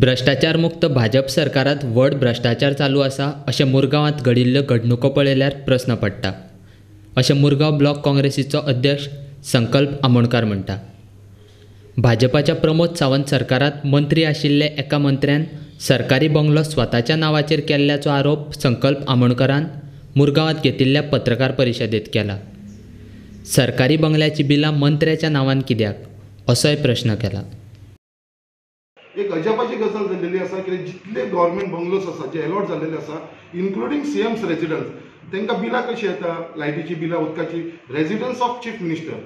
भ्रश्टाचार मुक्त भाजप सरकारांत व्हड भ्रश्टाचार चालू आसा अशें मुरगांवांत घडिल्ल्यो घडणुको पळयल्यार प्रस्न पडटा, अशें मुरगांव ब्लॉक काँग्रेसीचो अध्यक्ष संकल्प आमोणकार म्हणटा. भाजपाच्या प्रमोद सावंत सरकारांत मंत्री आशिल्ले एका मंत्र्यान सरकारी बंगलो स्वताच्या नांवाचेर केल्ल्याचो आरोप संकल्प आमोणकारान मुरगांवांत घेतिल्ल्या पत्रकार परिशदेंत केला. सरकारी बंगल्याची बिलां मंत्र्याच्या नांवान कित्याक असोय प्रश्न केला. एक अजापाची गजाल जाल्लेली आसा की जितले गव्हर्मेंट बंगलोज आसा जे अलॉट जाल्लेले आसा इन्क्लुडींग सीएम्स रेजिडन्स तांकां बिलां कशी येता, लायटीची बिलां, उदकाची, residence of chief minister,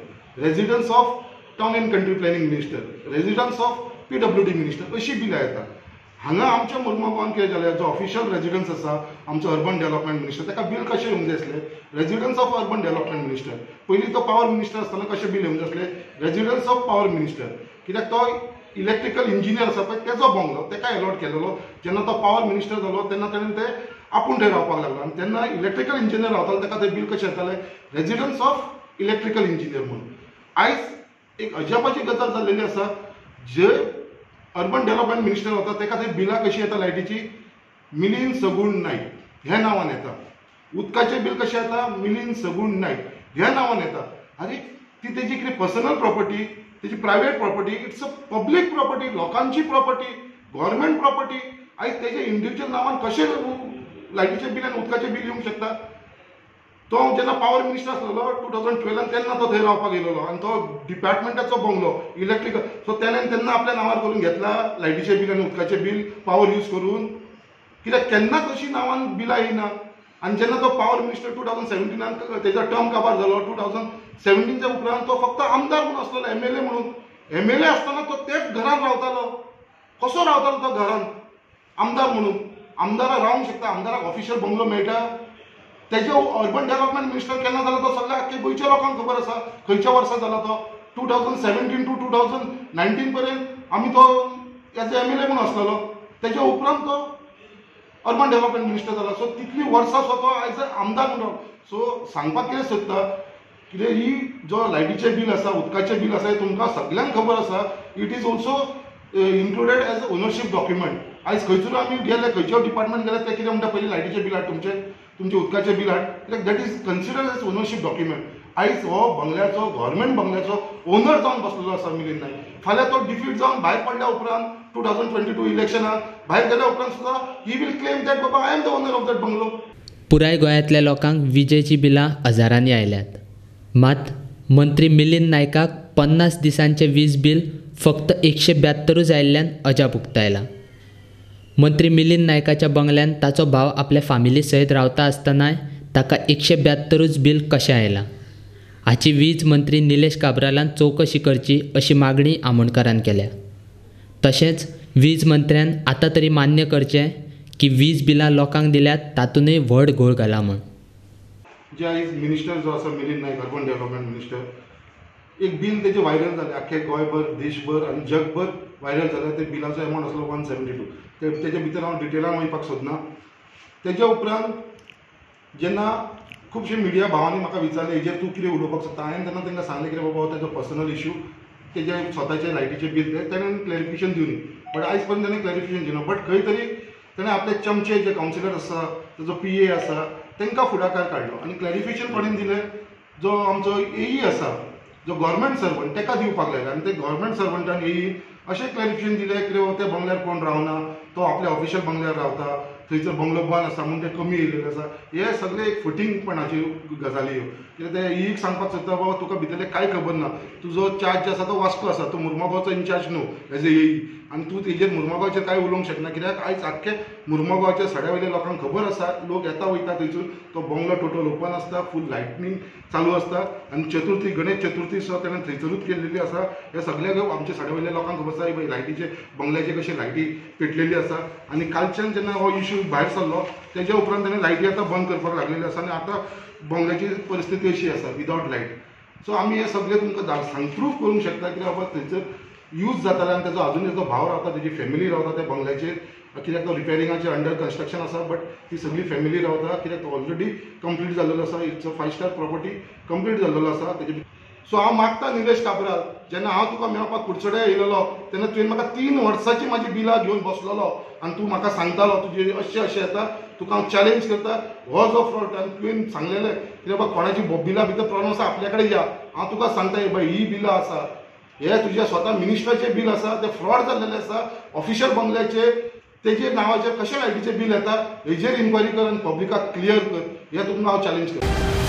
residence of town and country planning minister, residence of PWD minister अशी बिलां येता. हांगा आमच्या मुरगांवान कितें जालें, जो ऑफिशियल रेजिडन्स आसा आमचो अर्बन डेव्हलपमेंट मिनिस्टर ताका बील कशें येवंक जाय आसलें, residence of urban development minister. पयलीं तो पावर मिनिस्टर आसतना कशें बील येवंक जाय आसलें, रेजिडन्स ऑफ पावर मिनिस्टर, कित्याक तो इलेक्ट्रिकल इंजिनियर आसा पळय तेजो बंगलो ताका अलॉट केलेलो. जेन्ना तो पावर मिनिस्टर जालो तेन्ना ताणें ते आपूण थंय रावपाक लागलो आनी तेन्ना इलेक्ट्रिकल इंजिनियर रावतालो ताका ते बील कशें येतालें, रेजिडन्स ऑफ इलेक्ट्रिकल इंजिनियर म्हणून. आयज एक अजापाची गजाल जाल्लेली आसा, जे अर्बन डेव्हलपमेंट मिनिस्टर वता ताका ते बिलां कशी येता लायटीची, मिलिंद सगुण नायक ह्या नांवान येता. उदकाचें बील कशें येता, मिलिंद सगुण नायक ह्या नांवान येता. आनी ती तेजी कितें पर्सनल प्रॉपर्टी, तेजी private property, it's a public property, लोकांची प्रॉपर्टी, गव्हर्मेंट प्रॉपर्टी. आयज तेजे इंडिविज्युअल नांवान कशें लायटीचें बील आनी उदकाचें बील येवंक शकता? तो जेन्ना पावर मिनिस्टर आसलेलो 2012 तेन्ना तो थंय रावपाक येयलेलो आनी तो डिपार्टमेंटाचो बंगलो इलेक्ट्रिकल, सो तेणें तेन्ना आपल्या नांवार करून घेतला लायटीचें बील आनी उदकाचें बील पावर यूज करून, कित्याक केन्नाच अशी नांवान बिलां येयना. आनी जेन्ना तो पावर मिनिस्टर 2017 तेजो टर्म काबार जालो, 2017 उपरांत तो फक्त आमदार म्हणून आसलेलो, एमएलए म्हणून. एमएलए आसतना तो तेच घरान रावतालो. कसो रावतालो तो घरान आमदार म्हणून? आमदाराक रावंक शकता, आमदाराक ऑफिशियल बंगलो मेळटा. तेजे अर्बन डेव्हलपमेंट मिनिस्टर केन्ना जाला तो सगळ्या आख्खे गोंयच्या लोकांक खबर आसा, खंयच्या वर्सा जाला तो. 2017 टू 2019 पर्यंत आमी तो एज एमएलए म्हणून आसलेलो, तेज्या उपरांत तो अर्बन डेव्हलपमेंट मिनिस्टर जाला. सो तितली वर्सां सो तो एज अ आमदार म्हणून. सो सांगपाक कितें सोदता कितें, ही जो लायटीचें बील आसा, उदकाचें बील आसा, हें तुमकां सगल्यांक खबर आसा. It is also included as ownership document. आयज खंयसर आमी गेले, खंयच्या डिपार्टमेंट गेले, ते कितें म्हणटा, पयलीं लायटीचें बील हाड, तुमचें तुमचें उदकाचें बील हाड, कित्याक that is considered as ownership document. आयज हो बंगल्याचो, गव्हर्मेंट बंगल्याचो ओनर जावन बसलेलो आसा मिलिंद नायक. फाल्यां तो डिफीट जावन भायर पडल्या उपरांत 2022 इलेक्शनाक भायर गेल्या उपरांत सुद्दां he will claim that Baba I am the owner of that bungalow. पुराय गोंयांतल्या लोकांक विजेचीं बिलां हजारांनी आयल्यात, मात मंत्री मिलिंद नायकाक 50 दिसांचें वीज बील फक्त 172 आयिल्ल्यान अजाप उक्तायलां. मंत्री मिलिंद नायकाच्या बंगल्यान ताचो भाव आपल्या फामिली सयत रावता आसतनाय ताका 172 बील कशें आयलां हाची वीज मंत्री निलेश काब्रालान चवकशी करची अशी मागणी आमोणकारान केल्या. तशेंच वीज मंत्र्यान आतां तरी मान्य करचें की वीज बिलां लोकांक दिल्यात तातूंतय व्हड घोळ घाला म्हूण. जे आयज मिनिस्टर जो आसा Milind Naik, urban development minister, एक बील तेजें व्हायरल जालें आख्खे गोंयभर, देशभर आनी जगभर व्हायरल जालें. ते बिलाचो एमावंट आसलो 172. तेजे भितर हांव डिटेलान वयपाक सोदना. तेज्या उपरांत जेन्ना खुबशे मिडिया भावांनी म्हाका विचारलें हेजेर तूं कितें उलोवपाक सोदता, हांवें तेन्ना तांकां सांगलें कितें बाबा हो तेजो पर्सनल इशू, तेजे स्वताचे लायटीचें बील तें ताणें क्लॅरिफिकेशन दिवनी, बट आयज पर्यंत ताणें क्लॅरिफिकेशन दिना. बट खंय तरी ताणें आपले चमचे जे कावन्सिलर आसा, तेजो पीए आसा, तांकां फुडाकार काडलो आनी क्लॅरिफिकेशन कोणेन दिलें, जो आमचो एई आसा, जो गव्हर्मेंट सर्वंट, ताका दिवपाक लायलो. आनी ते गव्हर्मेंट सर्वंटान एई अशें क्लॅरिफिकेशन दिलें की त्या बंगल्यार कोण रावना, तो आपल्या ऑफिशियल बंगल्यार रावता, थंयसर बंगलो बंद आसा म्हूण ते कमी येयलेले आसा. हे सगळे एक फटींगपणाच्यो गजाली ह्यो. कित्याक ते एक सांगपाक सोदता बाबा तुका भितरलें कांय खबर ना, तुजो चार्ज जे आसा तो वास्को आसा, तूं मुरमुगांवचो इन्चार्ज न्हू एज ए एई, आनी तूं तेजेर मुरमुगांवचेर कांय उलोवंक शकना, कित्याक आयज आख्खे मुरमुगांवच्या सड्या वयल्या लोकांक खबर आसा, लोक येता वयता थंयसून, तो बंगलो टोटल ओपन आसता, फूल लायटनींग चालू आसता आनी चतुर्थी, गणेश चतुर्थी सुद्दां ताणें थंयसरूच केल्लेली आसा. हे सगळ्याक आमच्या सड्या वयल्या लोकांक खबर आसा लायटीचे बंगल्याचे कशे लायटी पेटलेली आसा. आनी कालच्यान जेन्ना हो इशू भायर सरलो तेज्या उपरांत ताणें लायटी आतां बंद करपाक लागलेली आसा आनी आतां बंगल्याची परिस्थिती अशी आसा विदावट लायट. सो आमी हे सगळें तुमकां सांग प्रूफ करूंक शकता की बाबा थंयसर यूज जाताले आनी तेजो आजून तेजो भाव रावता, तेजी फॅमिली रावता त्या बंगल्याचेर, कित्याक तो रिपेरिंगाचेर अंडर कन्स्ट्रक्शन आसा, बट ती सगळी फॅमिली रावता, कित्याक तो ऑलरेडी कंप्लीट जाल्लेलो आसा, it's a 5 star property complete जाल्लेलो आसा तेजे. सो हांव मागता निलेश काब्राल, जेन्ना हांव तुका मेळपाक कुडचड्या येयलेलो तेन्ना तुवें म्हाका 3 वर्सांची म्हाजी बिलां घेवन बसलेलो आनी तूं म्हाका सांगतालो तुजे अशें अशें येता, तुका हांव चॅलेंज करता हो जो फ्रॉड. आनी तुवें सांगलेलें की बाबा कोणाची बिलां भितर प्रॉब्लम आसा आपल्या कडेन या, हांव तुका सांगता हे बाय ही बिलां आसा, हे तुज्या स्वता मिनिस्टराचे बील आसा, ते फ्रॉड जाल्लेले आसा, ऑफिशियल बंगल्याचे तेजे नांवाचेर कशें लायटीचें बील येता हेजेर इन्क्वायरी कर आनी पब्लिकाक क्लियर कर, हें तुमकां हांव चॅलेंज करता.